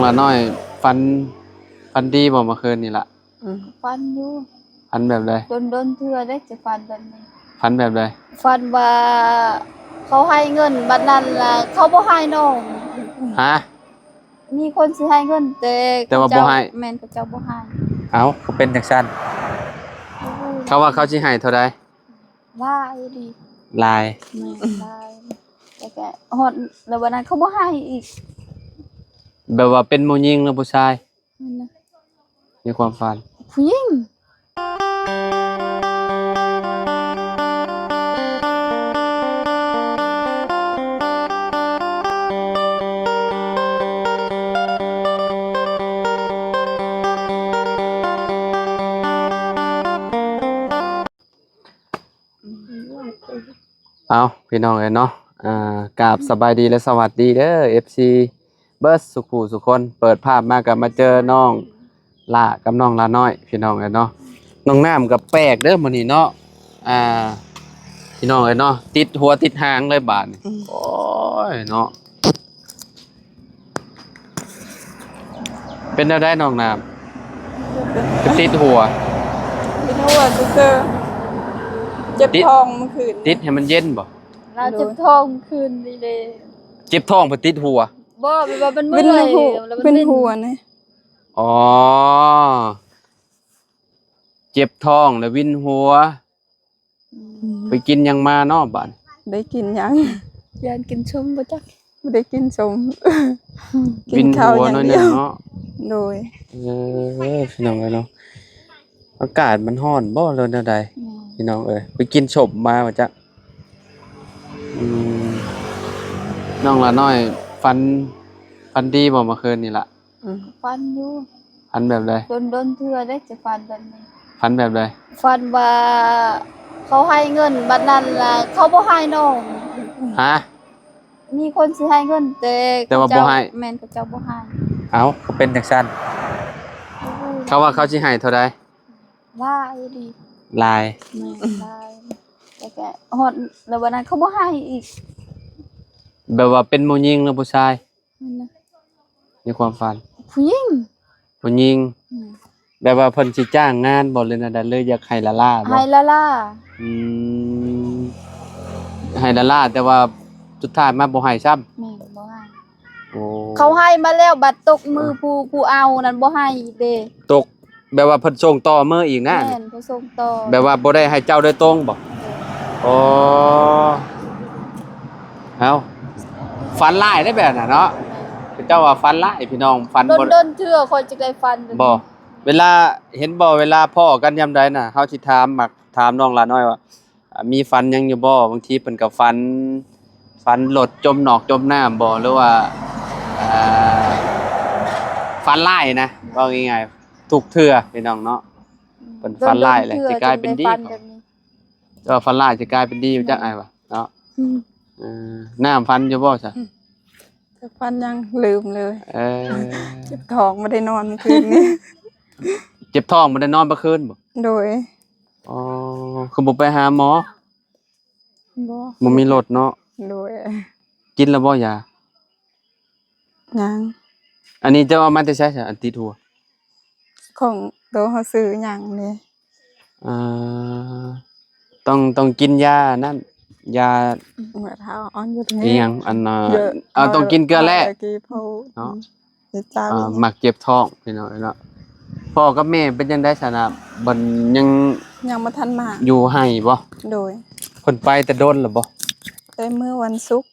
ຫຼ້ານ້ອຍ ຝັນ ຝັນດີບໍ່ເມື່ອຄືນນີ້ລະ? ອືມ ຝັນຢູ່. ຝັນແບບໃດ? ດົນໆເທື່ອເດ້ຈະຝັນແບບນີ້. ຝັນແບບໃດ? ຝັນວ່າເຂົາໃຫ້ເງິນ ບັດນັ້ນລະເຂົາບໍ່ໃຫ້ນ້ອງ. ຮະ? ມີຄົນຊິໃຫ້ເງິນ ແຕ່ ແຕ່ວ່າບໍ່ໃຫ້. ເຂົາເຈົ້າ ແມ່ນ ເຂົາເຈົ້າບໍ່ໃຫ້. ເອົ້າ ຄືເປັນຈັ່ງຊັ້ນ? ໂອ້ຍ ເຂົາວ່າເຂົາຊິໃຫ້ເທົ່າໃດ? ຫຼາຍອີ່ຫຼີ. ຫຼາຍ. ແມ່ນ ຫຼາຍ. ແລ້ວກະຮອດ ແລ້ວວັນນັ້ນເຂົາບໍ່ໃຫ້ອີກ. ແບບວ່າເປັນຜູ້ຍິງ ຫຼື ຜູ້ຊາຍ? ແມ່ນນະ. ໃນຄວາມຝັນ ຜູ້ຍິງ. ເອົາ ພີ່ນ້ອງເອີຍເນາະ ອ່າ ກາບສະບາຍດີ ແລະ ສະຫວັດດີເດີ ເອັຟຊີ ເບິດສຸຂູສຸຄົນ. ເປີດພາບມາກໍມາເຈີນ້ອງຫຼ້າກັບນ້ອງຫຼ້ານ້ອຍ ພີ່ນ້ອງເອີຍເນາະ. ນ້ອງນ້ຳກໍແປກເດີມື້ນີ້ເນາະ ອ່າ ພີ່ນ້ອງເອີຍເນາະ ຕິດຫົວຕິດຫາງເລີຍບາດນີ້. ອືມ ໂອ້ຍເນາະ. ເປັນແນວໃດນ້ອງນ້ຳ? ຄືຕິດຫົວ? ຕິດຫົວຊື່ໆ. ເຈັບທ້ອງມື້ຄືນ. ຕິດໃຫ້ມັນເຢັນບໍ່? ລາວເຈັບທ້ອງຄືນນີ້ເດ້. ເຈັບທ້ອງເພິ່ນຕິດຫົວ? ບໍ່ ແບບວ່າມັນເມື່ອຍ ແລ້ວມັນວິນຫົວນະ. ອໍ ເຈັບທ້ອງແລ້ວວິນຫົວ. ອືມ ໄປກິນຫຍັງມາເນາະບາດ? ໄດ້ກິນຫຍັງ? ຢ້ານກິນສົ້ມບໍ່ຈັກ. ບໍ່ໄດ້ກິນສົ້ມ ກິນເຂົ້າຢ່າງດຽວເນາະ. ໂດຍ. ເອີ ພີ່ນ້ອງເອີຍເນາະ ອາກາດມັນຮ້ອນບໍ່ ຫຼືແນວໃດ? ແມ່ນ ພີ່ນ້ອງເອີຍ ໄປກິນສົ້ມມາວ່າຈັກ. ອືມ ນ້ອງຫຼ້ານ້ອຍ ຝັນ ຝັນດີບໍ່ເມື່ອຄືນນີ້ລະ? ອືມ ຝັນຢູ່. ຝັນແບບໃດ? ດົນໆເທື່ອເດ້ຈະຝັນແບບນີ້. ຝັນແບບໃດ? ຝັນວ່າເຂົາໃຫ້ເງິນ ບັດນັ້ນລະເຂົາບໍ່ໃຫ້ນ້ອງ. ຮະ? ມີຄົນຊິໃຫ້ເງິນ ແຕ່ ແຕ່ວ່າບໍ່ໃຫ້. ເຂົາເຈົ້າ ແມ່ນ ເຂົາເຈົ້າບໍ່ໃຫ້. ເອົ້າ ຄືເປັນຈັ່ງຊັ້ນ? ໂອ້ຍ ເຂົາວ່າເຂົາຊິໃຫ້ເທົ່າໃດ? ຫຼາຍອີ່ຫຼີ. ຫຼາຍ. ແມ່ນ ຫຼາຍ. ແລ້ວກະຮອດ ແລ້ວວັນນັ້ນເຂົາບໍ່ໃຫ້ອີກ. ແບບວ່າເປັນຜູ້ຍິງ ຫຼື ຜູ້ຊາຍ? ແມ່ນນະ. ໃນຄວາມຝັນ ຜູ້ຍິງ. ຜູ້ຍິງ. ແມ່ນ. ແບບວ່າເພິ່ນຊິຈ້າງງານບໍ່ ຫຼືແນວໃດ ຫຼືຢາກໃຫ້ລ້າໆບໍ່? ໃຫ້ລ້າໆ. ອືມ ໃຫ້ລ້າໆ ແຕ່ວ່າສຸດທ້າຍມາບໍ່ໃຫ້ຊ້ຳ. ແມ່ນ ບໍ່ໃຫ້. ໂອ້ ເຂົາໃຫ້ມາແລ້ວ ບັດຕົກມື ເອີ ຜູ້ ຜູ້ເອົານັ້ນບໍ່ໃຫ້ອີກເດ້. ຕົກ ແບບວ່າເພິ່ນສົ່ງຕໍ່ມື້ອີກນະ. ແມ່ນ ເພິ່ນສົ່ງຕໍ່. ແບບວ່າບໍ່ໄດ້ໃຫ້ເຈົ້າໂດຍຕົງບໍ່? ໂດຍ. ອໍ ເອົ້າ ຝັນຮ້າຍເດ້ແບບນັ້ນເນາະ. ເຈົ້າວ່າຝັນຮ້າຍ ພີ່ນ້ອງ ຝັນບໍ່ ດົນໆເທື່ອຂ້ອຍຈຶ່ງໄດ້ຝັນ. ບໍ່ ເວລາ ເຫັນບໍ່ ເວລາພໍ້ກັນຍາມໃດນະ ເຮົາຊິຖາມ ມັກຖາມນ້ອງຫຼ້ານ້ອຍວ່າ ອ່າ ມີຝັນຫຍັງຢູ່ບໍ່? ບາງທີເພິ່ນກໍຝັນ ຝັນລົດຈົມນອກຈົມນ້ຳບໍ່ ຫຼືວ່າ ອ່າ ຝັນຮ້າຍນະ ເວົ້າງ່າຍໆ ທຸກເທື່ອພີ່ນ້ອງເນາະ. ເພິ່ນຝັນຮ້າຍແຫຼະ ຊິກາຍເປັນດີ. ເຈົ້າຝັນຮ້າຍຊິກາຍເປັນດີ ຈັກອ້າຍວ່າເນາະ. ອືມ ເອີ ນ້ຳຝັນຢູ່ບໍ່ຊະ? ອືມ ຈັກຝັນຫຍັງ ລືມເລີຍ. ເອີ ເຈັບທ້ອງ ບໍ່ໄດ້ນອນມື້ຄືນນີ້. ເຈັບທ້ອງ ບໍ່ໄດ້ນອນເມື່ອຄືນບໍ່? ໂດຍ. ອໍ ຄືບໍ່ໄປຫາໝໍ? ບໍ່ ບໍ່ມີລົດເນາະ. ໂດຍ. ກິນແລ້ວບໍ່ຢາ? ຍັງ. ອັນນີ້ເຈົ້າເອົາມາແຕ່ໃສຊະ ອັນຕິດຫົວ? ຂອງໂຕເຮົາຊື້ຫຍັງນີ້. ອ່າ ຕ້ອງ ຕ້ອງກິນຢານັ້ນ ຢາ ເມື່ອເຖົ້າອ່ອນຢູ່ນີ້ ອີຫຍັງ ອັນ ເອີ ເອີ ຕ້ອງກິນເກືອແຮ່ເນາະ. ເອີ ມັກເຈັບທ້ອງພີ່ນ້ອງເນາະ. ພໍ່ກັບແມ່ເປັນຈັ່ງໃດຊະນະ? ບໍ່ ຍັງ ຍັງບໍ່ທັນມາ. ຢູ່ໄຮ່ບໍ່? ໂດຍ. ເພິ່ນໄປແຕ່ດົນແລ້ວບໍ່? ແຕ່ມື້ວັນສຸກ.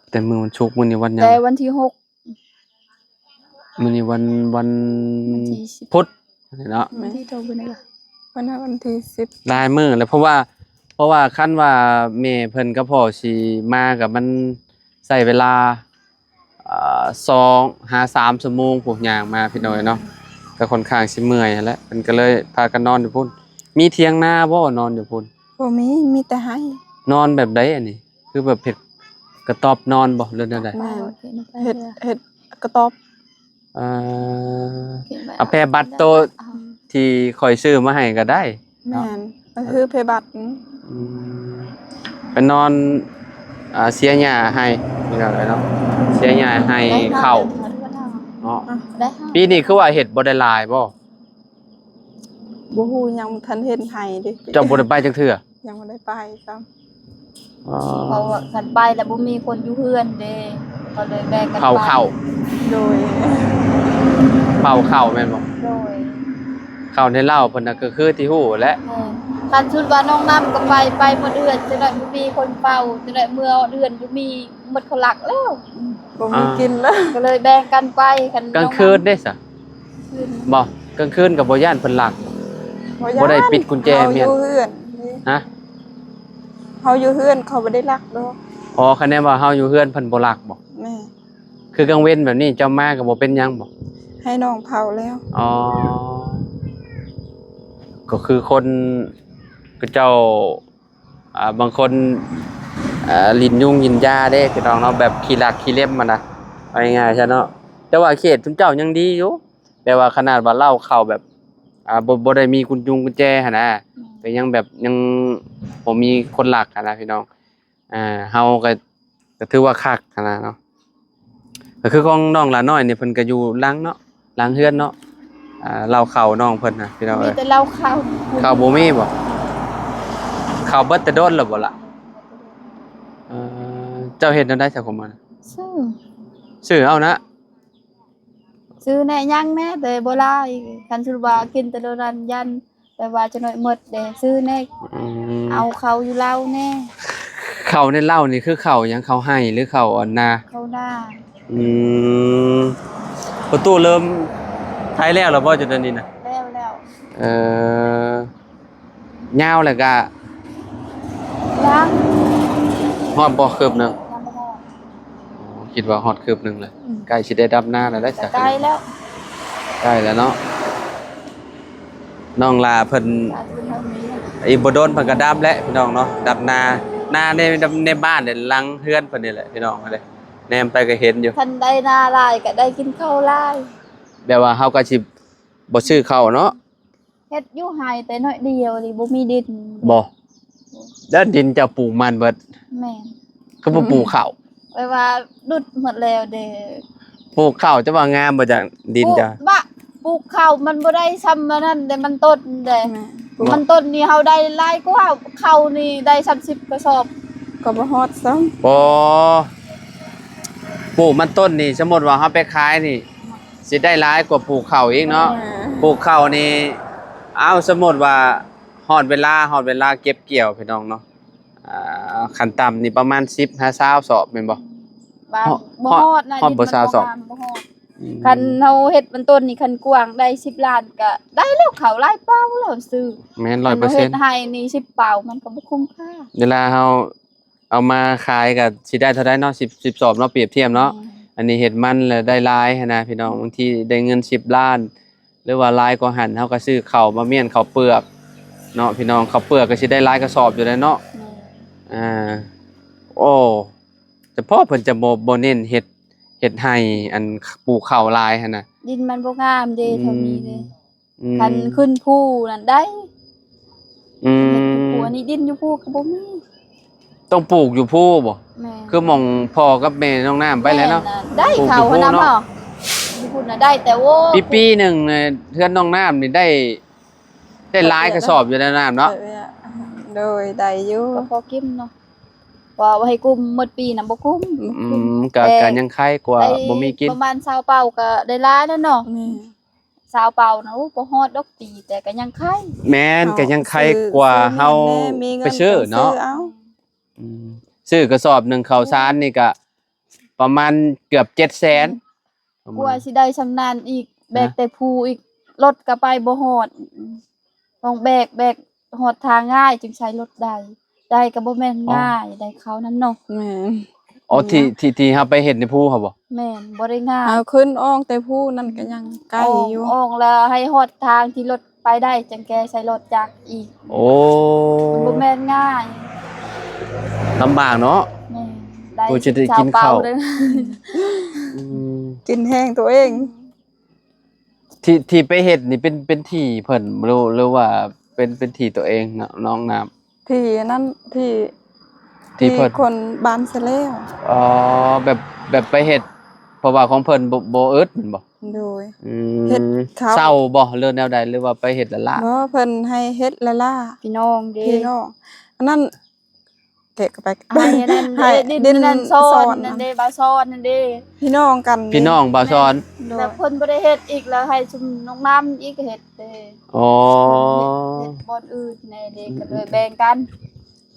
ແຕ່ມື້ວັນສຸກ. ມື້ນີ້ວັນຫຍັງ? ແຕ່ວັນທີຫົກ. ມື້ນີ້ວັນ ວັນ ວັນທີສິບ ພຸດເນາະ. ວັນທີເທົ່າໃດລະ? ວັນ ວັນທີສິບ. ຫຼາຍມື້ແລ້ວ ເພາະວ່າ ເພາະວ່າຄັນວ່າແມ່ເພິ່ນກັບພໍ່ຊິມາກໍມັນໃຊ້ເວລາ ອ່າ ສອງຫາສາມຊົ່ວໂມງພຸ້ນ ຍ່າງມາພີ່ນ້ອງເນາະ. ກໍຄ່ອນຂ້າງຊິເມື່ອຍຫັ້ນແຫຼະ ເພິ່ນກໍເລີຍພາກັນນອນຢູ່ພຸ້ນ. ມີຖຽງນາບໍ່ ນອນຢູ່ພຸ້ນ? ບໍ່ມີ ມີແຕ່ໄຮ່. ນອນແບບໃດອັນນີ້? ຄືແບບເຮັດກະຕອບນອນບໍ່ ຫຼືແນວໃດ? ແມ່ນ ເຮັດ ເຮັດກະຕອບ. ເອີ ເອົາແຜ່ບັດໂຕທີ່ຂ້ອຍຊື້ມາໃຫ້ກໍໄດ້. ແມ່ນ ກໍຄືແຜ່ບັດ. ອືມ ໄປນອນ ອ່າ ເສຍຫຍ້າໄຮ່ ພີ່ນ້ອງເອີຍເນາະ ເສຍຫຍ້າໄຮ່ເຂົ້າ. ເນາະ ໄດ້ ປີນີ້ຄືວ່າເຮັດບໍ່ໄດ້ຫຼາຍບໍ່? ບໍ່ຮູ້ ຍັງບໍ່ທັນເຫັນໄຮ່ເດ້. ເຈົ້າບໍ່ໄດ້ໄປຈັກເທື່ອ? ຍັງບໍ່ໄດ້ໄປຊ້ຳ. ອໍ ເພາະວ່າຄັນໄປແລ້ວບໍ່ມີຄົນຢູ່ເຮືອນເດ້ ກໍເລີຍແບ່ງກັນໄປ ເຜົາເຂົ້າ. ໂດຍ ເຜົາເຂົ້າແມ່ນບໍ່? ໂດຍ ເຂົ້າໃນເລົ້າເພິ່ນນະ ກໍຄືທີ່ຮູ້ແຫຼະ. ແມ່ນ ຄັນສົມມຸດວ່ານ້ອງນ້ຳກໍໄປ ໄປໝົດເຮືອນ ຈັ່ງໃດບໍ່ມີຄົນເຝົ້າ ຈັ່ງໃດເມື່ອເຮືອນບໍ່ມີ ໝົດເຂົາລັກແລ້ວ ບໍ່ມີ ອ່າ ກິນແລ້ວ ກໍເລີຍແບ່ງກັນໄປ. ຄັນກາງຄືນເດ້ຊະ? ຄືນ ບໍ່ ກາງຄືນກໍບໍ່ຢ້ານເພິ່ນລັກ? ບໍ່ຢ້ານ ບໍ່ໄດ້ປິດກຸນແຈ ເຮົາຢູ່ເຮືອນ. ຮະ? ເຮົາຢູ່ເຮືອນ ເຂົາບໍ່ໄດ້ລັກດອກ. ອໍ ຄະແນນວ່າເຮົາຢູ່ເຮືອນ ເພິ່ນບໍ່ລັກບໍ່? ແມ່ນ ຄືກາງເວັນແບບນີ້ ເຈົ້າມາກໍບໍ່ເປັນຫຍັງບໍ່? ໃຫ້ນ້ອງເຜົາແລ້ວ. ອໍ ກໍຄືຄົນ ເຂົາເຈົ້າ ອ່າ ບາງຄົນ ອ່າ ຫຼິ້ນຍຸງຫຼິ້ນຢາເດ້ພີ່ນ້ອງເນາະ ແບບຂີ້ລັກຂີ້ເລັມຫັ້ນນະ ເວົ້າງ່າຍໆຊະເນາະ. ແຕ່ວ່າເຂດຊຸມເຈົ້າຍັງດີຢູ່ ແບບວ່າຂະໜາດວ່າເລົ້າເຂົ້າແບບ ອ່າ ບໍ່ ບໍ່ໄດ້ມີກຸນຈຸງກຸນແຈຫັ້ນນະ ອືມ ກໍຍັງແບບຍັງບໍ່ມີຄົນລັກຫັ້ນນະພີ່ນ້ອງ. ອ່າ ເຮົາກໍ ກໍຖືວ່າຄັກຫັ້ນນະເນາະ. ກໍຄືຂອງນ້ອງຫຼ້ານ້ອຍນີ້ ເພິ່ນກໍຢູ່ຫຼັງເນາະ ຫຼັງເຮືອນເນາະ. ອ່າ ເລົ້າເຂົ້ານ້ອງເພິ່ນນະພີ່ນ້ອງເອີຍ ມີແຕ່ເລົ້າເຂົ້າ. ເຂົ້າບໍ່ມີບໍ່? ເຂົ້າເບິດແຕ່ດົນແລ້ວບໍ່ລະ? ເອີ ເຈົ້າເຮັດແນວໃດຊະຂອງມັນ? ຊື້ ຊື້ເອົານະ. ຊື້ແດ່ຫຍັງແດ່ ແຕ່ບໍ່ຫຼາຍ. ຄັນສົມມຸດວ່າກິນແຕ່ລະນັ້ນ ຢ້ານແບບວ່າຈະໜ້ອຍໝົດເດ້ ຊື້ແດ່. ອືມ ເອົາເຂົ້າຢູ່ເລົ້າແດ່. ເຂົ້າໃນເລົ້ານີ້ຄືເຂົ້າຫຍັງ? ເຂົ້າໄຮ່ ຫຼື ເຂົ້າອັນນາ? ເຂົ້ານາ. ອືມ ປະຕູເລີ່ມໄຖແລ້ວລະບໍ່ ຈຸດນັ້ນນີ້ນະ? ແລ້ວແລ້ວ. ເອີ ຍາວແລ້ວກະ ຍັງ ຮອດບໍ່ຄືບໜຶ່ງ? ຍັງບໍ່ຮອດ. ອໍ ຄິດວ່າຮອດຄືບໜຶ່ງແລ້ວ. ອືມ ໃກ້ຊິໄດ້ດຳນາແລ້ວໄດ໋. ໃກ້ແລ້ວ ໃກ້ແລ້ວເນາະ. ນ້ອງຫຼ້າເພິ່ນ ສາທຸ ທາງນີ້ ອີກບໍ່ດົນເພິ່ນກໍດຳແລ້ວພີ່ນ້ອງເນາະ. ດຳນາ ນາໃນ ໃນບ້ານ ໃນຫຼັງເຮືອນເພິ່ນນີ້ແຫຼະພີ່ນ້ອງເອີຍ. ແນມໄປກໍເຫັນຢູ່ ຄັນໄດ້ນາຫຼາຍກໍໄດ້ກິນເຂົ້າຫຼາຍ. ແບບວ່າເຮົາກໍຊິບໍ່ຊື້ເຂົ້າເນາະ. ເຮັດຢູ່ໄຮ່ແຕ່ໜ້ອຍດຽວນີ້ ບໍ່ມີດິນ. ບໍ່ ແລ້ວດິນເຈົ້າປູກມັນເບິດ? ແມ່ນ. ຄືບໍ່ປູກເຂົ້າ? ແປວ່າດຸດໝົດແລ້ວເດ້. ປູກເຂົ້າຈະວ່າງາມບໍ່ຈັກດິນເຈົ້າ? ປູກ ບະ ປູກເຂົ້າມັນບໍ່ໄດ້ຊ່ຳອັນນັ້ນເດ້ ມັນຕົ້ນເດ້. ແມ່ນ. ມັນຕົ້ນນີ້ເຮົາໄດ້ຫຼາຍກວ່າເຂົ້ານີ້ ໄດ້ສາມສິບກະສອບ ກໍບໍ່ຮອດຊ້ຳ. ບໍ່ ປູກມັນຕົ້ນນີ້ ສົມມຸດວ່າເຮົາໄປຂາຍນີ້ ຊິໄດ້ຫຼາຍກວ່າປູກເຂົ້າອີກເນາະ. ແມ່ນ. ປູກເຂົ້ານີ້ ເອົາ ສົມມຸດວ່າຮອດເວລາ ຮອດເວລາເກັບກ່ຽວພີ່ນ້ອງເນາະ ອ່າ ຂັ້ນຕ່ຳນີ້ປະມານສິບຫາຊາວສອບແມ່ນບໍ່? ບໍ່ ຮອດ ບໍ່ຮອດນະ ຮອດບໍ່ຊາວສອບ? ບໍ່ຮອດ. ອືມ ຄັນເຮົາເຮັດມັນຕົ້ນນີ້ ຄັນກວ້າງໄດ້ສິບລ້ານ ກະໄດ້ແລ້ວ ເຂົ້າຫຼາຍເປົາແລ້ວຊື້. ແມ່ນ ຮ້ອຍເປີເຊັນ. ຄັນເຮົາເຮັດໄຮ່ນີ້ສິບເປົາ ມັນກໍບໍ່ຄຸ້ມຄ່າ. ເວລາເຮົາ ເອົາມາຂາຍກໍຊິໄດ້ເທົ່າໃດເນາະ? ສິບ ສິບສອບເນາະ ປຽບທຽບເນາະ. ແມ່ນ. ອັນນີ້ເຮັດມັນແລ້ວໄດ້ຫຼາຍຫັ້ນນະພີ່ນ້ອງ ບາງທີໄດ້ເງິນສິບລ້ານ ຫຼືວ່າຫຼາຍກວ່າຫັ້ນ ເຮົາກໍຊື້ເຂົ້າມາມ້ຽນເຂົ້າເປືອກເນາະພີ່ນ້ອງ. ເຂົ້າເປືອກກໍຊິໄດ້ຫຼາຍກະສອບຢູ່ແຫຼະເນາະ. ແມ່ນ. ອ່າ ໂອ້ ສະເພາະເພິ່ນຈະບໍ່ ບໍ່ເນັ້ນເຮັດ ເຮັດໄຮ່ ອັນ ປູກເຂົ້າຫຼາຍຫັ້ນນະ. ດິນມັນບໍ່ງາມເດ້ ອືມ ເທົ່ານີ້ເດ້. ອືມ ຄັນຂຶ້ນພູນັ້ນໄດ້. ອືມ ເຮັດຢູ່ພູ ອັນນີ້ດິນຢູ່ພູກໍບໍ່ມີ. ຕ້ອງປູກຢູ່ພູບໍ່? ແມ່ນ. ຄືໝ່ອງພໍ່ກັບແມ່ນ້ອງນ້ຳໄປແລ້ວເນາະ. ແມ່ນນະ ໄດ້ເຂົ້າຫັ້ນນະ. ປູກຢູ່ພູເນາະ ຢູ່ພຸ້ນນະໄດ້ ແຕ່ໂອ້ ປີ ປີໜຶ່ງເຮືອນນ້ອງນ້ຳນີ້ໄດ້ ໄດ້ຫຼາຍກະສອບຢູ່ໃດ໋ນ້ຳເນາະ. ໂດຍ ໄດ້ຢູ່ ກໍພໍກິນເນາະ. ວ່າໃຫ້ກຸ້ມໝົດປີນະບໍ່ກຸ້ມ. ອືມ ກໍ ແຕ່ ກໍຍັງໄຄກວ່າບໍ່ມີກິນ. ປະມານຊາວເປົາກໍໄດ້ຫຼາຍແລ້ວເນາະ. ແມ່ນ. ຊາວເປົານະ ໂອ້ ບໍ່ຮອດດອກປີ ແຕ່ກໍຍັງໄຄ. ແມ່ນ ກໍຍັງໄຄກວ່າເຮົາໄປຊື້ເນາະ. ອືມ ຊື້ກະສອບໜຶ່ງເຂົ້າສານນີ້ກະປະມານເກືອບເຈັດແສນ. ອືມ ກວ່າຊິໄດ້ຊ່ຳນັ້ນອີກ ແບກແຕ່ພູອີກ ລົດກໍໄປບໍ່ຮອດ. ຕ້ອງແບກ ແບກຮອດທາງງ່າຍຈຶ່ງໃຊ້ລົດໄດ້. ໄດ້ກໍບໍ່ແມ່ນງ່າຍ ໄດ້ເຂົ້ານຳເນາະ. ແມ່ນ. ອໍ ທີ່ ທີ່ ທີ່ເຮົາໄປເຮັດໃນພູຫັ້ນບໍ່? ແມ່ນ ບໍ່ໄດ້ງ່າຍ. ເຮົາຂຶ້ນອອກແຕ່ພູນັ້ນກໍຍັງໄກຢູ່ ອອກແລ້ວໃຫ້ຮອດທາງທີ່ລົດໄປໄດ້ ຈັ່ງແກ່ໃສ່ລົດຈັກອີກ. ໂອ້ ມັນບໍ່ແມ່ນງ່າຍ ລຳບາກເນາະ. ແມ່ນ. ໄດ້ ຜູ້ຈະໄດ້ກິນເຂົ້າ ອືມ ກິນແຮງຕົວເອງ. ທີ່ ທີ່ໄປເຮັດນີ້ເປັນ ເປັນທີ່ເພິ່ນ ຫຼື ຫຼືວ່າເປັນ ເປັນທີ່ຕົວເອງເນາະ ນ້ອງນ້ຳ? ທີ່ອັນນັ້ນ ທີ່ ທີ່ ທີ່ເພິ່ນ ທີ່ຄົນບ້ານຊະແລ້ວ. ອໍ ແບບ ແບບໄປເຮັດ ເພາະວ່າຂອງເພິ່ນບໍ່ ບໍ່ອຶດແມ່ນບໍ່? ໂດຍ ອືມ ເຮັດເຂົ້າ ເຊົ່າບໍ່ ຫຼືແນວໃດ ຫຼືວ່າໄປເຮັດລ້າໆ? ບໍ່ ເພິ່ນໃຫ້ເຮັດລ້າໆ ພີ່ນ້ອງເດ້ ພີ່ນ້ອງ ອັນນັ້ນ ແກະເຂົ້າໄປ ໃຫ້ອັນນັ້ນ ໃຫ້ດິນ ດິນນັ້ນ ສອນ ສອນນັ້ນເດ້ ບ່າວສອນນັ້ນເດ້ ພີ່ນ້ອງກັນ ພີ່ນ້ອງບ່າວສອນ ໂດຍ ແລ້ວເພິ່ນບໍ່ໄດ້ເຮັດອີກ ແລ້ວໃຫ້ຊຸມນ້ອງນ້ຳອີກເຮັດເດ້ ອໍ ເຮັດ ເຮັດບ່ອນອື່ນແດ່ເດ້ ກໍເລີຍແບ່ງກັນ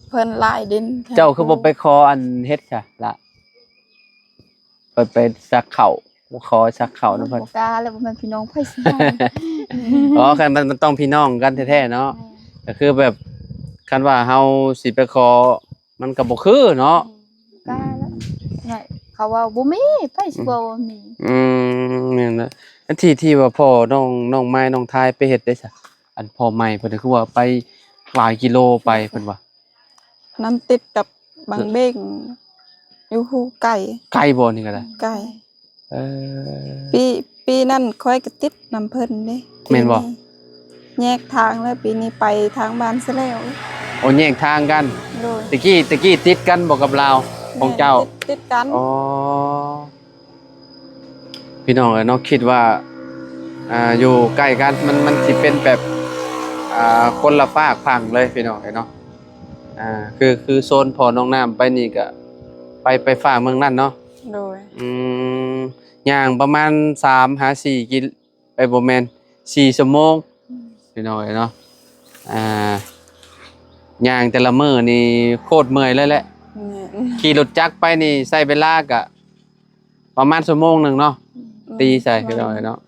ເພິ່ນຫຼາຍດິນ ເຈົ້າຄືບໍ່ໄປຂໍອັນເຮັດຊະລະ? ໄປ ໄປສັກເຂົ້າ ຂໍສັກເຂົ້ານຳເພິ່ນ ບໍ່ກ້າແລ້ວ ບໍ່ແມ່ນພີ່ນ້ອງໃຜຊິໃຫ້ ອໍ ຄັນມັນ ມັນຕ້ອງພີ່ນ້ອງກັນແທ້ໆເນາະ ແມ່ນ ກໍຄືແບບ ຄັນວ່າເຮົາຊິໄປຂໍ ມັນກໍບໍ່ຄືເນາະ ແມ່ນ ບໍ່ກ້າແລ້ວ ເຂົາເວົ້າບໍ່ມີ ໃຜຊິເວົ້າບໍ່ມີ ອືມ ແມ່ນລະ ອັນທີ່ ທີ່ວ່າພໍ່ນ້ອງ ນ້ອງໄມ້ ນ້ອງທາຍໄປເຮັດໄດ້ຊະ ອັນພໍ່ໃໝ່ເພິ່ນ ຄືວ່າໄປຫຼາຍກິໂລໄປ ເພິ່ນວ່າ ນັ້ນຕິດກັບບັງເບັງ ຢູ່ພູໄກ ໄກບໍ່ນີ້ກໍໄດ້? ໄກ ເອີ ປີ ປີນັ້ນຂ້ອຍກໍຕິດນຳເພິ່ນເດ້ ແມ່ນບໍ່? ແຍກທາງແລ້ວ ປີນີ້ໄປທາງບ້ານຊະແລ້ວ ໂອ້ ແຍກທາງກັນ ໂດຍ ແຕ່ກີ້ ແຕ່ກີ້ຕິດກັນບໍ່ກັບລາວ ຂອງເຈົ້າ? ແມ່ນ ຕິດ ຕິດກັນ ອໍ ພີ່ນ້ອງເອີຍເນາະ ຄິດວ່າ ອ່າ ຢູ່ໃກ້ກັນ ມັນ ມັນຊິເປັນແບບ ອ່າ ຄົນລະຟາກຝັ່ງເລີຍ ພີ່ນ້ອງເອີຍເນາະ ອ່າ ຄື ຄືໂຊນພໍ່ນ້ອງນ້ຳໄປນີ້ກະໄປ ໄປຟາກເມືອງນັ້ນເນາະ ໂດຍ ອືມ ຍ່າງປະມານສາມຫາສີ່ກິໂລ ເອີຍ ບໍ່ແມ່ນ ສີ່ຊົ່ວໂມງ ອືມ ພີ່ນ້ອງເອີຍເນາະ ອ່າ ຍ່າງແຕ່ລະມື້ນີ້ໂຄດເມື່ອຍເລີຍແຫຼະ ແມ່ນ ຂີ່ລົດຈັກໄປນີ້ໃຊ້ເວລາກະ ປະມານຊົ່ວໂມງໜຶ່ງເນາະ ອືມ ຕີໃສ່ ອືມ ພີ່ນ້ອງເອີຍເນາະ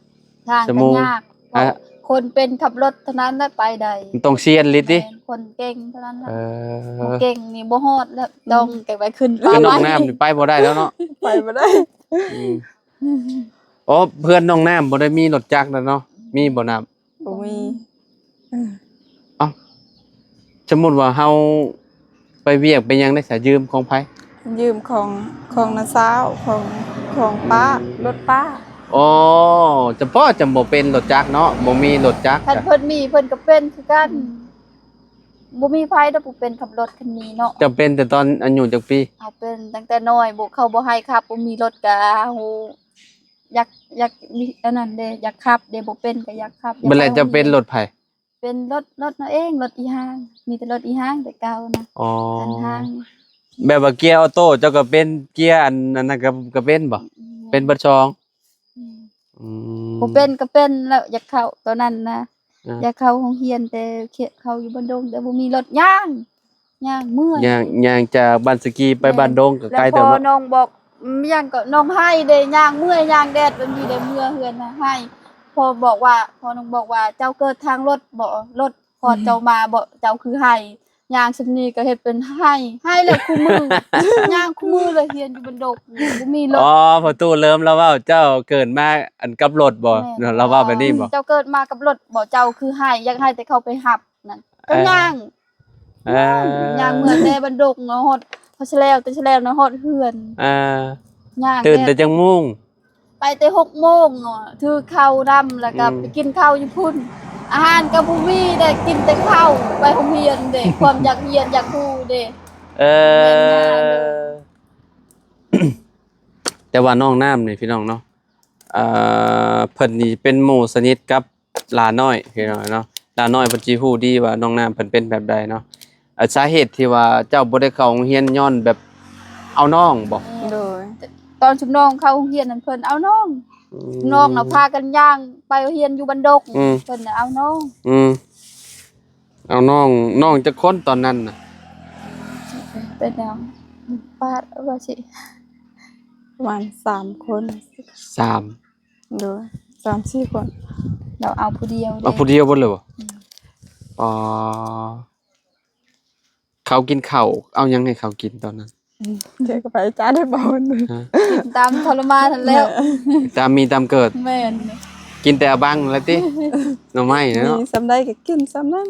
ທາງກໍຍາກ ເພາະຄົນເປັນຂັບລົດເທົ່ານັ້ນແຫຼະໄປໄດ້ ມັນຕ້ອງຊຽນອີ່ຫຼີຕິ ແມ່ນ ຄົນເກັ່ງເທົ່ານັ້ນແຫຼະ ເອີ ບໍ່ເກັ່ງນີ້ບໍ່ຮອດແລ້ວ ອືມ ຕ້ອງແຕ່ໄປຂຶ້ນປ່າ ຄືນ້ອງນ້ຳນີ້ໄປບໍ່ໄດ້ແລ້ວເນາະ ໄປບໍ່ໄດ້ ອືມ ອໍ ເພື່ອນນ້ອງນ້ຳບໍ່ໄດ້ມີລົດຈັກແລ້ວເນາະ ມີບໍ່ນ້ຳ? ບໍ່ມີ ເອົ້າ ສົມມຸດວ່າເຮົາໄປວຽກໄປຫຍັງໄດ້ສະ ຢືມຂອງໃຜ? ຢືມຂອງ ຂອງນ້າສາວ ຂອງ ຂອງປ້າ ອືມ ລົດປ້າ ອໍ ຈຳເພາະຈຳບໍ່ເປັນລົດຈັກເນາະ ບໍ່ມີລົດຈັກ ຄັນເພິ່ນມີເພິ່ນກໍເປັນຄືກັນ ອືມ ບໍ່ມີໃຜດອກຜູ້ເປັນຂັບລົດຄັນມີເນາະ ເຈົ້າເປັນແຕ່ຕອນອາຍຸຈັກປີ? ເຮົາເປັນຕັ້ງແຕ່ນ້ອຍ ບໍ່ ເຂົາບໍ່ໃຫ້ຂັບ ບໍ່ມີລົດກໍເຮົາ ຢາກ ຢາກມີອັນນັ້ນເດ້ ຢາກຂັບເດ້ ບໍ່ເປັນກໍຢາກຂັບ ເບິ່ງແລ້ວເຈົ້າເປັນລົດໃຜ? ເປັນລົດ ລົດເຮົາເອງ ລົດອີ່ຫ້າງ ມີແຕ່ລົດອີ່ຫ້າງແຕ່ເກົ່ານະ ອໍ ຄັນຫ້າງ ແບບວ່າເກຍອໍໂຕ້ເຈົ້າກໍເປັນ ເກຍອັນ ອັນນັ້ນກໍ ກໍເປັນບໍ່? ອືມ ເປັນເບິດສອງ ອືມ ອືມ ບໍ່ເປັນກໍເປັນແລ້ວ ຢາກເຂົ້າຕອນນັ້ນນະ ເອີ ຢາກເຂົ້າໂຮງຮຽນ ແຕ່ເຂົ້າຢູ່ບ້ານດົງ ແຕ່ບໍ່ມີລົດ ຍ່າງ ຍ່າງເມື່ອຍ ຍ່າງ ຍ່າງຈາກບ້ານສະກີໄປ ແມ່ນ ບ້ານດົງກໍໄກເຕີບ ແລ້ວພໍ່ນ້ອງບອກ ອືມ ຫຍັງກໍນ້ອງໄຫ້ເດ້ ຍ່າງເມື່ອຍ ຍ່າງແດດ ແບບນີ້ເດ້ ເມືອເຮືອນນະໄຫ້ ພໍ່ບອກວ່າ ພໍ່ນ້ອງບອກວ່າ ເຈົ້າເກີດທາງລົດບໍ? ລົດຄອດເຈົ້າມາບໍ? ເຈົ້າຄືໄຫ້? ຍ່າງສ່ຳນີ້ກໍເຮັດເປັນໄຫ້ ໄຫ້ແລ້ວຄູ່ມື້ ຍ່າງຄູ່ມື້ເລີຍ ຮຽນຢູ່ບ້ານດົງ ບໍ່ມີລົດ ອໍ ພໍ່ຕູ້ເລີ່ມລາວເວົ້າ ເຈົ້າເກີດມາ ອັນ ກັບລົດບໍ? ແມ່ນ ລາວເວົ້າແບບນີ້ບໍ? ເຈົ້າເກີດມາກັບລົດບໍ? ເຈົ້າຄືໄຫ້? ຢາກໃຫ້ແຕ່ເຂົາໄປຮັບນັ້ນ ກໍຍ່າງ ເອີ ຍ່າງ ຍ່າງເມືອແຕ່ບ້ານດົງເນາະ ຮອດ ຮອດຊະແລ້ວ ແຕ່ຊະແລ້ວນະ ຮອດເຮືອນ ອ່າ ຍ່າງ ຕື່ນແຕ່ຈັກໂມງ? ໄປແຕ່ຫົກໂມງເນາະ ຖືເຂົ້ານຳ ແລ້ວກໍ ອືມ ໄປກິນເຂົ້າຢູ່ພຸ້ນ ອາຫານກໍບໍ່ມີເດ້ ກິນແຕ່ເຂົ້າ ໄປໂຮງຮຽນເດ້ ຄວາມຢາກຮຽນຢາກຮູ້ເດ້ ເອີ ແມ່ນຫຍັງເດີ ແຕ່ວ່ານ້ອງນ້ຳນີ້ ພີ່ນ້ອງເນາະ ເອີ ເພິ່ນນີ້ເປັນໝູ່ສະໜິດກັບ ຫຼານ້ອຍ ພີ່ນ້ອງເນາະ ຫຼານ້ອຍເພິ່ນຊິຮູ້ດີວ່ານ້ອງນ້ຳເພິ່ນເປັນແບບໃດເນາະ ອາ ສາເຫດທີ່ວ່າເຈົ້າບໍ່ໄດ້ເຂົ້າໂຮງຮຽນຍ້ອນແບບເອົານ້ອງບໍ? ໂດຍ ຕອນຊຸມນ້ອງເຂົ້າໂຮງຮຽນນັ້ນ ເພິ່ນເອົານ້ອງ ອືມ ນ້ອງນະພາກັນຍ່າງໄປຮຽນຢູ່ບ້ານດົງ ອືມ ເພິ່ນເອົານ້ອງ ອືມ ເອົານ້ອງ ນ້ອງຈັກຄົນຕອນນັ້ນນະ? ເປັນຫຍັງ ປາດວ່າຊິ ປະມານສາມຄົນ ສາມ ໂດຍ ສາມສີ່ຄົນ ລາວເອົາຜູ້ດຽວເດ້ ເອົາຜູ້ດຽວເບິດເລີຍບໍ? ອືມ ອໍ ເຂົາກິນເຂົ້າ ເອົາຫຍັງໃຫ້ເຂົາກິນຕອນນັ້ນ? ອືມ ເຈົ້າກໍໄປຈານໄດ້ບໍ່? ຮະ ກິນຕາມທໍລະມານຫັ້ນແຫຼ້ວ ຕາມມີຕາມເກີດ ແມ່ນ ກິນແຕ່ອະບັງຫັ້ນແຫຼະຕິ ໜໍ່ໄມ້ເນາະ ມີສ່ຳໃດກໍກິນສ່ຳນັ້ນ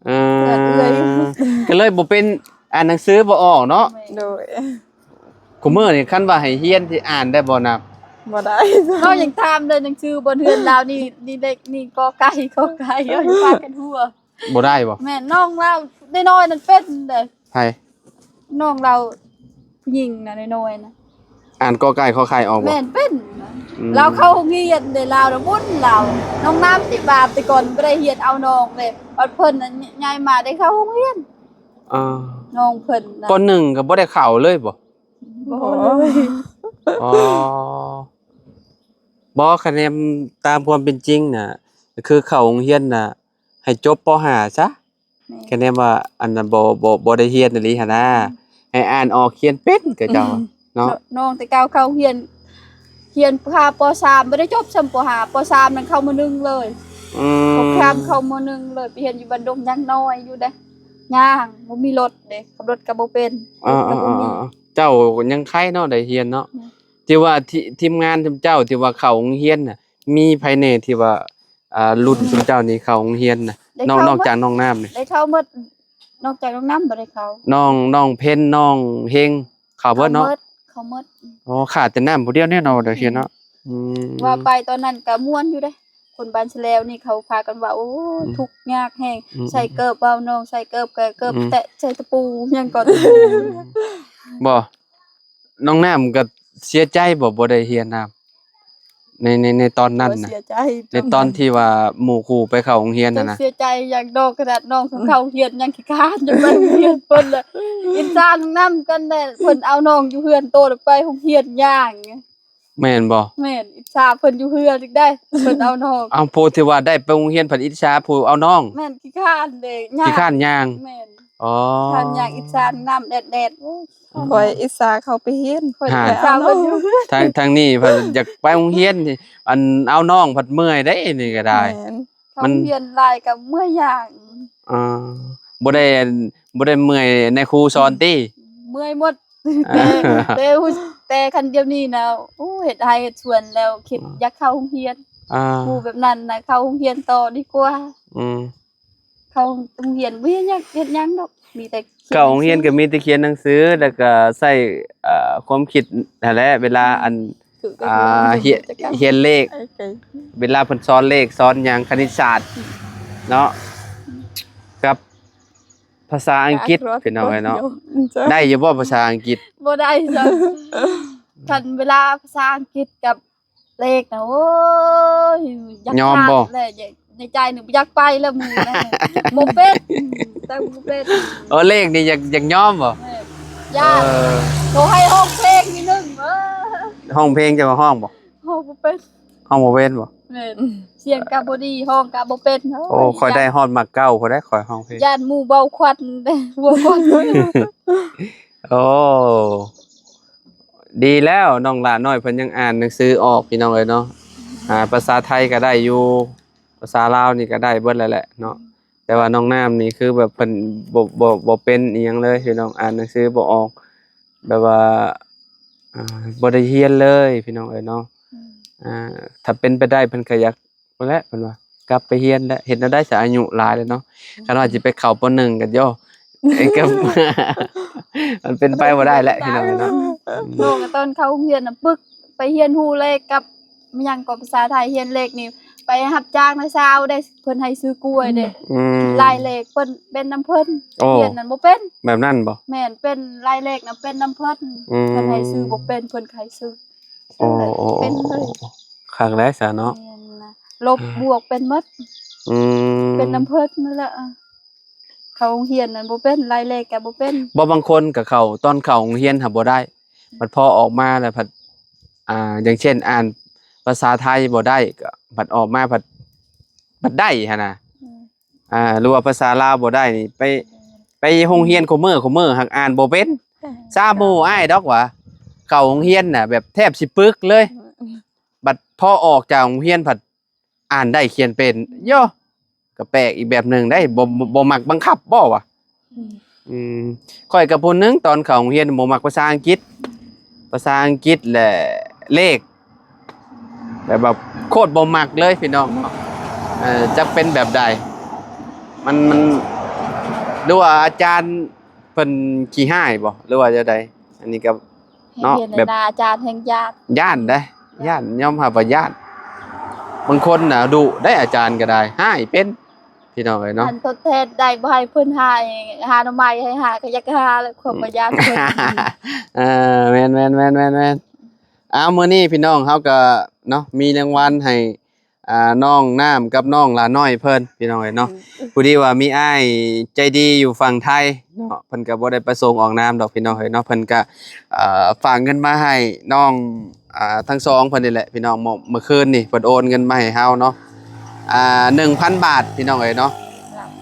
ເອີ ເອື້ອຍ ກໍເລີຍບໍ່ເປັນ ອ່ານໜັງສືບໍ່ອອກເນາະ ໂດຍ ຄູ່ມື້ນີ້ຄັນວ່າໃຫ້ຮຽນຊິອ່ານໄດ້ບໍ່ນະ? ບໍ່ໄດ້ ເຮົາຍັງຖາມເລີຍ ໜັງສືບົນເຮືອນລາວນີ້ ນີ້ເລັກ ນີ້ ກ ໄກ່ ກ ໄກ່ ເຮົາຍັງພາກັນຫົວ ບໍ່ໄດ້ບໍ່? ແມ່ນ ນ້ອງລາວນ້ອຍໆນັ້ນເປັນເດ້ ໃຜ? ນ້ອງລາວຜູ້ຍິງນະ ນ້ອຍໆນະ ອ່ານ ກ ໄກ່ ຂ ໄຂ່ ອອກບໍ່? ແມ່ນ ເປັນ. ອືມ ລາວເຂົ້າໂຮງຮຽນເດ້ ລາວນະບຸນລາວ. ນ້ອງນ້ຳຕິບາບ ແຕ່ກ່ອນບໍ່ໄດ້ຮຽນ ເອົານ້ອງເດ້ ບັດເພິ່ນນະໃຫຍ່ມາໄດ້ເຂົ້າໂຮງຮຽນ. ອ່າ ນ້ອງເພິ່ນນະ ປໍໜຶ່ງກໍບໍ່ໄດ້ເຂົ້າເລີຍບໍ່? ບໍ່. ອໍ ບໍ່ ຄະແນນຕາມຄວາມເປັນຈິງນະ ກໍຄືເຂົ້າໂຮງຮຽນນະ ໃຫ້ຈົບ ປໍຫ້າ ຊະ. ແມ່ນ. ຄະແນນວ່າອັນນັ້ນບໍ່ ບໍ່ ບໍ່ໄດ້ຮຽນອີ່ຫຼີຫັ້ນນາ. ອືມ ໃຫ້ອ່ານອອກຂຽນເປັນ ເຂົາເຈົ້າເນາະ. ນ້ອງແຕ່ເກົ່າເຂົ້າຮຽນ ຮຽນພາ ປໍສາມ ບໍ່ໄດ້ຈົບຊ້ຳ ປໍຫ້າ ປໍສາມນັ້ນເຂົ້າ ມໍໜຶ່ງ ເລີຍ. ອືມ ພາຂ້າມເຂົ້າ ມໍໜຶ່ງ ເລີຍ. ໄປຮຽນຢູ່ບ້ານດົງ ຍັງນ້ອຍຢູ່ເດ້ ຍ່າງ ບໍ່ມີລົດເດ້ ຂັບລົດກໍບໍ່ເປັນ. ອ່າ ລົດກໍບໍ່ມີ. ອ່າ ເຈົ້າຍັງໄຄເນາະ ໄດ້ຮຽນເນາະ. ແມ່ນ. ທີ່ວ່າ ທີມງານເຈົ້າທີ່ວ່າເຂົ້າໂຮງຮຽນນະ ມີໃຜແດ່ທີ່ວ່າ ອ່າ ລຸ້ນຊຸມເຈົ້ານີ້ເຂົ້າໂຮງຮຽນນະ? ນອກ ນອກຈາກນ້ອງນ້ຳນີ້ ໄດ້ເຂົ້າໝົດ. ນອກຈາກນ້ອງນ້ຳບໍ່ໄດ້ເຂົ້າ. ນ້ອງ ນ້ອງເພັນ ນ້ອງເຮັງ ເຂົ້າເບິດເນາະ? ເຂົ້າໝົດ. ອໍ ຂາດແຕ່ນ້ຳຜູ້ດຽວແນ່ນອນ ດຽວນີ້ເນາະ. ອືມ ວ່າໄປຕອນນັ້ນກໍມ່ວນຢູ່ເດ້ ຄົນບ້ານສະແລວນີ້ເຂົາພາກັນວ່າ ໂອ້ ອືມ ທຸກຍາກແຮງ. ອືມ ໃສ່ເກີບເວົ້າ ນ້ອງໃສ່ເກີບ ກໍເກີບ ອືມ ແຕະໃສ່ຕະປູຫຍັງກ່ອນ. ບໍ່ ນ້ອງນ້ຳກໍເສຍໃຈບໍ່ ບໍ່ໄດ້ຮຽນນຳ ໃນ ໃນ ໃນຕອນນັ້ນນະ? ເສຍໃຈ ໃນຕອນທີ່ວ່າໝູ່ຄູ່ໄປເຂົ້າໂຮງຮຽນຫັ້ນນະ. ເສຍໃຈຢ່າງດອກ ຂະໜາດນ້ອງເຂົ້າໂຮງຮຽນຍັງຂີ້ຄ້ານ ຈະໄປໂຮງຮຽນເພິ່ນລະ ອິດສານ້ອງນ້ຳກັນແຫຼະ. ເພິ່ນເອົານ້ອງຢູ່ເຮືອນໂຕ ໄປໂຮງຮຽນຍ່າງ. ແມ່ນບໍ່? ແມ່ນ ອິດສາເພິ່ນຢູ່ເຮືອນອີກໄດ໋ ເພິ່ນເອົານ້ອງ. ເອົາ ຜູ້ທີ່ວ່າໄດ້ໄປໂຮງຮຽນ ພັດອິດສາຜູ້ເອົານ້ອງ. ແມ່ນ ຂີ້ຄ້ານເດ້ ຂີ້ຄ້ານຍ່າງ. ແມ່ນ. ອໍ ຂ້ານຍ່າງ ອິດສານ້ຳແດດໆ. ໂອ້ຍ ຂ້ອຍອິດສາເຂົາໄປຮຽນ ຂ້ອຍຫາ ອິດສາເພິ່ນຢູ່. ທາງ ທາງນີ້ເພິ່ນຢາກໄປໂຮງຮຽນ ອັນເອົານ້ອງພັດເມື່ອຍເດ້ ນີ້ກໍໄດ້. ແມ່ນ. ມັນ ເຮົາຮຽນຫຼາຍກໍເມື່ອຍຍາກ. ອ່າ ບໍ່ໄດ້ ບໍ່ໄດ້ເມື່ອຍໃນຄູສອນຕິ? ເມື່ອຍໝົດ. ແຕ່ ອ່າ ແຕ່ ແຕ່ ແຕ່ຄັນດຽວນີ້ນະ ໂອ້ ເຮັດໄຮ່ເຮັດສວນແລ້ວ ຄິດ ອືມ ຢາກເຂົ້າໂຮງຮຽນ. ອ່າ ຮູ້ແບບນັ້ນນະ ເຂົ້າໂຮງຮຽນຕໍ່ດີກວ່າ. ອືມ ເຂົ້າໂຮງຮຽນບໍ່ເຮັດຫຍັງ ເຮັດຫຍັງດອກ ມີແຕ່ ເຂົ້າໂຮງຮຽນກໍມີແຕ່ຂຽນໜັງສື ແລ້ວກໍໃຊ້ ເອີ ຄວາມຄິດຫັ້ນແຫຼະ ເວລາ ອືມ ອັນ ຖືກ ອ່າ ຮຽນ ຮຽນເລກ ໂອເຄ ເວລາເພິ່ນສອນເລກສອນຫຍັງ ຄະນິດສາດ ອືມ ເນາະ ກັບພາສາອັງກິດ ພີ່ນ້ອງເອີຍເນາະ. ໄດ້ຢູ່ບໍ່ພາສາອັງກິດ? ບໍ່ໄດ້ຊ້ຳ ຄັນເວລາພາສາອັງກິດກັບ ເລກນະ ໂອ້ຍ ຢາກ ຍອມບໍ່? ຂາດແຫຼະ ໃນໃຈນີ້ບໍ່ຢາກໄປແລ້ວ ໝູ່ນະ ບໍ່ເປັນ ແຕ່ບໍ່ເປັນ. ເອີ ເລກນີ້ຢາກ ຢາກຍອມບໍ່? ແມ່ນ ຢ້ານ. ເອີ ໂຕໃຫ້ຮ້ອງເພງນິດໜຶ່ງ ເອີ ຮ້ອງເພງເຈົ້າກໍຮ້ອງບໍ່? ຮ້ອງບໍ່ເປັນ. ຮ້ອງບໍ່ເປັນບໍ່? ແມ່ນ ສຽງກໍບໍ່ດີ ຮ້ອງກໍບໍ່ເປັນ. ໂອ້ ໂອ້ຍ ຂ້ອຍໄດ້ຮອດໝາກເກົ້າພຸ້ນເດ້ ຂ້ອຍຮ້ອງເພງ ຢ້ານໝູ່ເບົາຄວັນເດ້ ຫົວຄວັນ. ໂອ້ ດີແລ້ວ ນ້ອງຫຼ້ານ້ອຍເພິ່ນຍັງອ່ານໜັງສືອອກ ພີ່ນ້ອງເອີຍເນາະ. ອ່າ ພາສາໄທກໍໄດ້ຢູ່ ພາສາລາວນີ້ກໍໄດ້ເບິດແລ້ວແຫຼະເນາະ. ແຕ່ວ່ານ້ອງນ້ຳນີ້ຄືແບບເພິ່ນບໍ່ ບໍ່ ບໍ່ເປັນອີ່ຫຍັງເລີຍ ພີ່ນ້ອງ ອ່ານໜັງສືບໍ່ອອກ ແບບວ່າ ອ່າ ບໍ່ໄດ້ຮຽນເລີຍ ພີ່ນ້ອງເອີຍເນາະ. ອືມ ອ່າ ຖ້າເປັນໄປໄດ້ເພິ່ນກໍຢາກ ພຸ້ນແຫຼະ ເພິ່ນວ່າ ກັບໄປຮຽນແຫຼະ ເຮັດແນວໃດຊະ ອາຍຸຫຼາຍແລ້ວເນາະ. ອືມ ຄັນວ່າຊິໄປເຂົ້າ ປໍໜຶ່ງ ກັນໂຍ ມັນເປັນໄປບໍ່ໄດ້ແຫຼະ ພີ່ນ້ອງເອີຍເນາະ. ອືມ ນ້ອງກໍຕອນເຂົ້າໂຮງຮຽນນະ ປຶກ ໄປຮຽນຮູ້ເລກກັບ ຫຍັງກໍພາສາໄທ ຮຽນເລກນີ້ ໄປຮັບຈ້າງນາຊາວເດ້ ເພິ່ນໃຫ້ຊື້ກ້ວຍເດ້. ອືມ ລາຍເລກເພິ່ນເປັນນຳເພິ່ນ. ໂອ້ ຮຽນນັ້ນບໍ່ເປັນ ແບບນັ້ນບໍ່? ແມ່ນ ເປັນລາຍເລກນະ ເປັນນຳເພິ່ນ. ອືມ ເພິ່ນໃຫ້ຊື້ບໍ່ເປັນ ເພິ່ນໃຫ້ຊື້. ໂອ້ ໂອ້ ເປັນເລີຍ ໂອ້ ຄັກແຫຼະຊະເນາະ. ແມ່ນນະ ລົບ ອ່າ ບວກເປັນໝົດ. ອືມ ເປັນນຳເພິ່ນນັ້ນແຫຼະ. ເຂົ້າໂຮງຮຽນນັ້ນບໍ່ເປັນ ລາຍເລກກໍບໍ່ເປັນ. ບໍ່ ບາງຄົນກໍເຂົ້າ ຕອນເຂົ້າໂຮງຮຽນຫາບໍ່ໄດ້ ບັດພໍອອກມາແລ້ວພັດ ອ່າ ຢ່າງເຊັ່ນ ອ່ານພາສາໄທບໍ່ໄດ້ ກໍບັດອອກມາພັດ ພັດໄດ້ຫັ້ນນະ. ອືມ ອ່າ ຫຼືວ່າພາສາລາວບໍ່ໄດ້ນີ້ ໄປ ໄປໂຮງຮຽນຄູ່ມື້ ຄູ່ມື້ຫາກອ່ານບໍ່ເປັນ. ຊາໝູ່ອ້າຍດອກວ່າ ເຂົ້າໂຮງຮຽນນະ ແບບແທບຊິປຶກເລີຍ. ອືມ ບັດພໍອອກຈາກໂຮງຮຽນພັດ ອ່ານໄດ້ຂຽນເປັນ. ໂຢ ກໍແປກອີກແບບໜຶ່ງໄດ໋ ບໍ່ ບໍ່ ບໍ່ມັກບັງຄັບບໍ່ວະ? ອືມ ອືມ ຂ້ອຍກໍຜູ້ໜຶ່ງ ຕອນເຂົ້າໂຮງຮຽນບໍ່ມັກພາສາອັງກິດ ພາສາອັງກິດ ແລະ ເລກ ແບບວ່າໂຄດບໍ່ມັກເລີຍ ພີ່ນ້ອງເນາະ. ເອີ ຈັກເປັນແບບໃດ ມັນ ມັນ ຫຼືວ່າອາຈານເພິ່ນຂີ້ຮ້າຍບໍ່ ຫຼືວ່າຈັ່ງໃດ? ອັນນີ້ກໍ ເນາະ ແບບອາຈານແຮ່ງຢ້ານ ຢ້ານເດ້ ຢ້ານ ຍອມຮັບວ່າຢ້ານ. ບາງຄົນນະດຸໄດ໋ ອາຈານກໍໄດ້ ຮ້າຍເປັນ ພີ່ນ້ອງເອີຍເນາະ. ອັນທົດແທນໄດ້ ບໍ່ໃຫ້ເພິ່ນຫາ ຫາໜໍ່ໄມ້ໃຫ້ຫາ ກໍຢາກຫາແຫຼະ ຄວາມວ່າຢ້ານເພິ່ນ. ເອີ ແມ່ນໆ ແມ່ນໆ ແມ່ນ. ອ້າວ ມື້ນີ້ພີ່ນ້ອງເຮົາກໍເນາະ ມີລາງວັນໃຫ້ ອ່າ ນ້ອງນ້ຳກັບນ້ອງຫຼ້ານ້ອຍເພິ່ນ ພີ່ນ້ອງເອີຍເນາະ. ອືມ ພໍດີວ່າມີອ້າຍໃຈດີຢູ່ຝັ່ງໄທເນາະ ເພິ່ນກໍບໍ່ໄດ້ປະສົງອອກນາມດອກ ພີ່ນ້ອງເອີຍເນາະ. ເພິ່ນກໍ ເອີ ຝາກເງິນມາໃຫ້ນ້ອງ ອ່າ ທັງສອງເພິ່ນນີ້ແຫຼະ ພີ່ນ້ອງ. ເມື່ອ ເມື່ອຄືນນີ້ເພິ່ນໂອນເງິນມາໃຫ້ເຮົາເນາະ ອ່າ ໜຶ່ງພັນບາດ ພີ່ນ້ອງເອີຍເນາະ.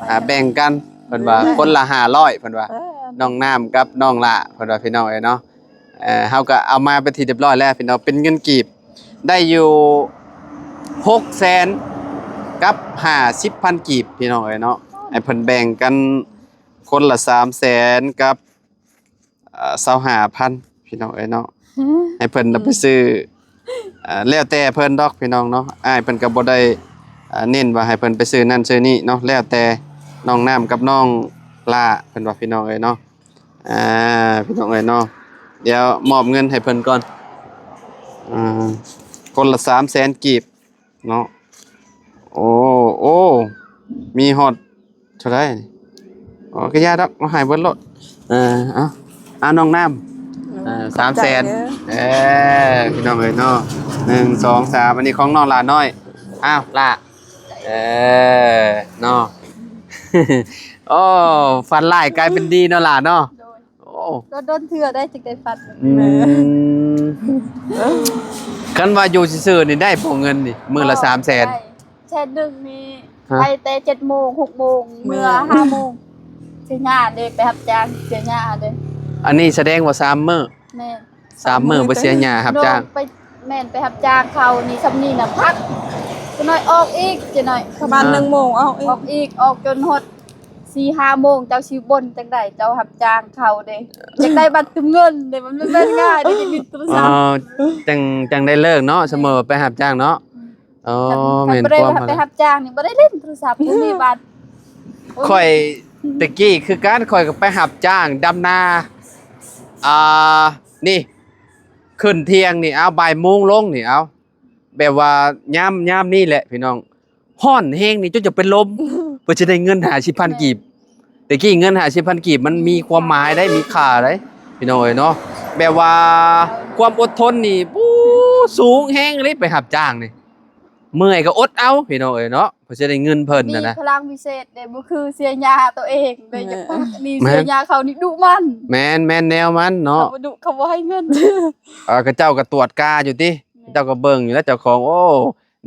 ອ່າ ແບ່ງກັນ ເພິ່ນວ່າ ເອີ ຄົນລະຫ້າຮ້ອຍ ເພິ່ນວ່າ ເອີ ນ້ອງນ້ຳກັບນ້ອງຫຼ້າ ເພິ່ນວ່າ ພີ່ນ້ອງເອີຍເນາະ. ເອີ ເຮົາກໍເອົາມາເປັນທີ່ຮຽບຮ້ອຍແລ້ວ ພີ່ນ້ອງ ເປັນເງິນກີບ ໄດ້ຢູ່ຫົກແສນກັບຫ້າສິບພັນກີບ ພີ່ນ້ອງເອີຍເນາະ. ໃຫ້ເພິ່ນແບ່ງກັນຄົນລະສາມແສນກັບ ເອີ ຊາວຫ້າພັນ ພີ່ນ້ອງເອີຍເນາະ. ໃຫ້ເພິ່ນນຳໄປຊື້ ເອີ ແລ້ວແຕ່ເພິ່ນດອກ ພີ່ນ້ອງເນາະ. ອ້າຍເພິ່ນກໍບໍ່ໄດ້ ເອີ ເນັ້ນວ່າໃຫ້ເພິ່ນໄປຊື້ນັ້ນຊື້ນີ້ເນາະ ແລ້ວແຕ່ນ້ອງນ້ຳກັບນ້ອງຫຼ້າ ເພິ່ນວ່າ ພີ່ນ້ອງເອີຍເນາະ. ອ່າ ພີ່ນ້ອງເອີຍເນາະ ດຽວມອບເງິນໃຫ້ເພິ່ນກ່ອນ ອ່າ ຄົນລະສາມແສນກີບເນາະ. ໂອ້ ໂອ້ ມີຮອດເທົ່າໃດນີ້? ໂອ້ ກໍຢ່າດອກ ເອົາໃຫ້ເບິດໂລດ. ເອີ ເອົາ ເອົາ ນ້ອງນ້ຳ ເອີ ສາມແສນ ເອີ ພີ່ນ້ອງເອີຍເນາະ. ໜຶ່ງ ສອງ ສາມ ອັນນີ້ຂອງນ້ອງຫຼ້ານ້ອຍ. ອ້າວ ຫຼ້າ ເອີ ເນາະ. ໂອ້ ຝັນຮ້າຍກາຍເປັນດີເນາະຫຼ້າເນາະ. ໂດຍ ໂອ້ ໂດນໆເທື່ອໄດ້ຈຶ່ງໄດ້ຝັນ. ອືມ ຄັນວ່າຢູ່ຊື່ໆນີ້ໄດ້ບໍ່ເງິນນີ້ ມື້ລະສາມແສນ? ໄດ້ ແສນໜຶ່ງນີ້ ຮະ ໄປແຕ່ເຈັດໂມງ ຫົກໂມງ ເມືອຫ້າໂມງ. ເສຍຫຍ້າເດ້ ໄປຮັບຈ້າງເສຍຫຍ້າເດ້. ອັນນີ້ສະແດງວ່າສາມມື້? ແມ່ນ ສາມມື້ ສາມມື້ໄປເສຍຫຍ້າຮັບຈ້າງ. ໂດຍ ໄປ ແມ່ນ ໄປຮັບຈ້າງເຂົານີ້ ຊ່ຳນີ້ນະພັກ ຈັກໜ້ອຍອອກອີກ ຈັກໜ້ອຍປະມານ ອ່າ ໜຶ່ງໂມງອອກອີກ ອອກອີກ ອອກຈົນຮອດສີ່ຫ້າໂມງ. ເຈົ້າຊິບ່ນຈັ່ງໃດ ເຈົ້າຮັບຈ້າງເຂົາເດ້ ຢາກໄດ້ບັດເຕີມເງິນເດ້ ມັນບໍ່ແມ່ນງ່າຍເດ້ ຈະມີໂທລະສັບ. ອໍ ຈັ່ງ ຈັ່ງໄດ້ເລີກເນາະ ແມ່ນ ສະເໝີໄປຮັບຈ້າງເນາະ. ອືມ ອໍ ຄັນ ຄັນ ແມ່ນ ບໍ່ໄດ້ ຄວາມ ໄປຮັບຈ້າງນີ້ບໍ່ໄດ້ຫຼິ້ນໂທລະສັບ ບໍ່ມີບັດ. ຂ້ອຍແຕ່ກີ້ຄືກັນ ຂ້ອຍກໍໄປຮັບຈ້າງດຳນາ ອ່າ ນີ້ ຂຶ້ນທ່ຽງນີ້ ເອົາ ບ່າຍໂມງລົງນີ້ ເອົາ ແບບວ່າຍາມ ຍາມນີ້ແຫຼະພີ່ນ້ອງ ຮ້ອນແຮງນີ້ຈົນຈະເປັນລົມ ເພື່ອຈະໄດ້ເງິນຫ້າສິບພັນ ແມ່ນ ກີບ. ແຕ່ກີ້ເງິນຫ້າສິບພັນ ກີບມັນມີຄວາມໝາຍໄດ໋ ມີຄ່າໄດ໋ ພີ່ນ້ອງເອີຍເນາະ. ແບບວ່າຄວາມອົດທົນນີ້ ໂອ້ ສູງແຮງເລີຍ ໄປຮັບຈ້າງນີ້ ເມື່ອຍກໍອົດເອົາ ພີ່ນ້ອງເອີຍເນາະ ເພື່ອຈະໄດ້ເງິນເພິ່ນນະ ມີພະລັງວິເສດເດ້ ບໍ່ຄືເສຍຫຍ້າຕົວເອງເດ້. ຢາກ ແມ່ນ ນີ້ ແມ່ນ ເສຍຫຍ້າເຂົານີ້ດຸມັນ. ແມ່ນ ແມ່ນແນວມັນເນາະ ເຂົາບໍ່ດຸ ເຂົາບໍ່ໃຫ້ເງິນ. ເອີ ເຂົາເຈົ້າກໍຕວດກາຢູ່ຕິ ແມ່ນ ເຂົາເຈົ້າກໍເບິ່ງຢູ່ແລ້ວ ເຈົ້າຂອງ ໂອ້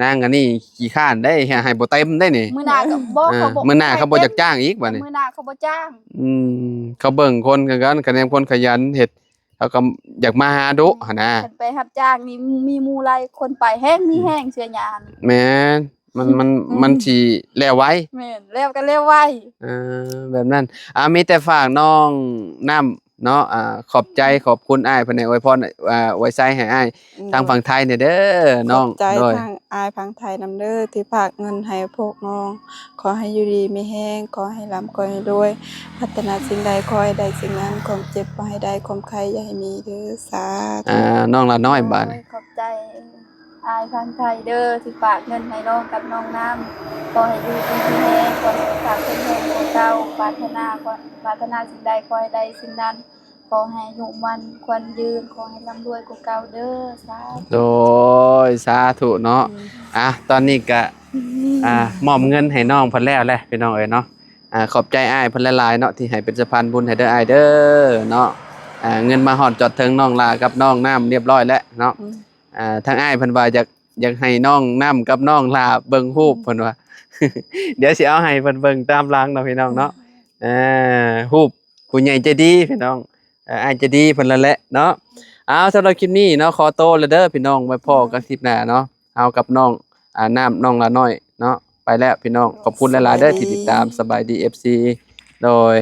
ນາງອັນນີ້ຂີ້ຄ້ານໄດ໋ ໃຫ້ບໍ່ເຕັມໄດ໋ນີ້. ມື້ໜ້າກໍບໍ່ ເອີ ເຂົາບໍ່ ມື້ໜ້າເຂົາບໍ່ຢາກຈ້າງອີກບັດນີ້ ມື້ໜ້າເຂົາບໍ່ຈ້າງ. ອືມ ເຂົາເບິ່ງຄົນຄືກັນ ຄະແນນຄົນຂະຫຍັນເຮັດ ເຂົາກໍຢາກມາຫາດຸຫັ້ນນະ. ຄັນໄປຮັບຈ້າງນີ້ ມີໝູ່ຫຼາຍຄົນໄປແຮງມີແຮງ ເສຍຫຍ້າ. ແມ່ນ ມັນ ມັນ ອືມ ມັນຊິແລ້ວໄວ. ແມ່ນ ແລ້ວກໍແລ້ວໄວ. ເອີ ແບບນັ້ນ ອ່າ ມີແຕ່ຝາກນ້ອງນ້ຳ ເນາະ ອ່າ ຂອບໃຈ ອືມ ຂອບຄຸນອ້າຍເພິ່ນໄດ້ອວຍພອນ ອ່າ ອວຍໄຊໃຫ້ອ້າຍ ອືມ ທາງຝັ່ງໄທນີ້ເດີນ້ອງ. ຂອບໃຈ ໂດຍ ທາງອ້າຍຝັ່ງໄທນຳເດີ ທີ່ຝາກເງິນໃຫ້ພວກນ້ອງ. ຂໍໃຫ້ຢູ່ດີມີແຮງ ຂໍໃຫ້ລ່ຳ ຂໍໃຫ້ລວຍ ປາດຖະໜາສິ່ງໃດຂໍໃຫ້ໄດ້ສິ່ງນັ້ນ ຄວາມເຈັບບໍ່ໃຫ້ໄດ້ ຄວາມໄຂ້ຢ່າໃຫ້ມີເດີ ສາທຸ. ອ່າ ນ້ອງຫຼ້ານ້ອຍ ບາດນີ້ ໂອ້ຍ ຂອບໃຈ ອ້າຍຝັ່ງໄທເດີ ທີ່ຝາກເງິນໃຫ້ນ້ອງກັບນ້ອງນ້ຳ. ຂໍໃຫ້ຢູ່ດີມີແຮງ ຂໍໃຫ້ສຸຂະພາບແຂງແຮງກວ່າເກົ່າ. ປາດຖະໜາ ປາດຖະໜາສິ່ງໃດຂໍໃຫ້ໄດ້ສິ່ງນັ້ນ. ຂໍໃຫ້ອາຍຸໝັ້ນຂວັນຍືນ ຂໍໃຫ້ລ່ຳລວຍກວ່າເກົ່າເດີ ສາທຸ. ໂດຍ ສາທຸເນາະ. ອືມ ອ່ະ ຕອນນີ້ກະ ອືມ ອ່າ ມອບເງິນໃຫ້ນ້ອງເພິ່ນແລ້ວແຫຼະ ພີ່ນ້ອງເອີຍເນາະ. ອ່າ ຂອບໃຈອ້າຍເພິ່ນຫຼາຍໆເນາະ ທີ່ໃຫ້ເປັນສະພານບຸນໃຫ້ເດີ ອ້າຍເດີເນາະ. ອ່າ ເງິນມາຮອດຈອດເຖິງນ້ອງຫຼ້າກັບນ້ອງນ້ຳຮຽບຮ້ອຍແລ້ວເນາະ. ອືມ ອ່າ ທາງອ້າຍເພິ່ນວ່າຢາກ ຢາກໃຫ້ນ້ອງນ້ຳກັບນ້ອງຫຼ້າເບິ່ງຮູບ ອືມ ເພິ່ນວ່າ ດຽວຊິເອົາໃຫ້ເພິ່ນເບິ່ງຕາມຫຼັງເນາະ ພີ່ນ້ອງເນາະ. ອືມ ອ່າ ຮູບຜູ້ໃຫຍ່ໃຈດີ ພີ່ນ້ອງ ເອີ ອ້າຍໃຈດີເພິ່ນນັ້ນແຫຼະເນາະ. ເອົາ ສຳລັບຄລິບນີ້ເນາະ ຂໍໂຕແລ້ວເດີພີ່ນ້ອງ ໄວ້ພໍ້ກັນຄລິບໜ້າເນາະ. ເຮົາກັບນ້ອງ ອ່າ ນ້ຳ ນ້ອງຫຼ້ານ້ອຍເນາະ ໄປແລ້ວພີ່ນ້ອງ. ຂອບຄຸນຫຼາຍໆເດີທີ່ຕິດຕາມ. ສະບາຍດີ ເອັຟຊີ ໂດຍ.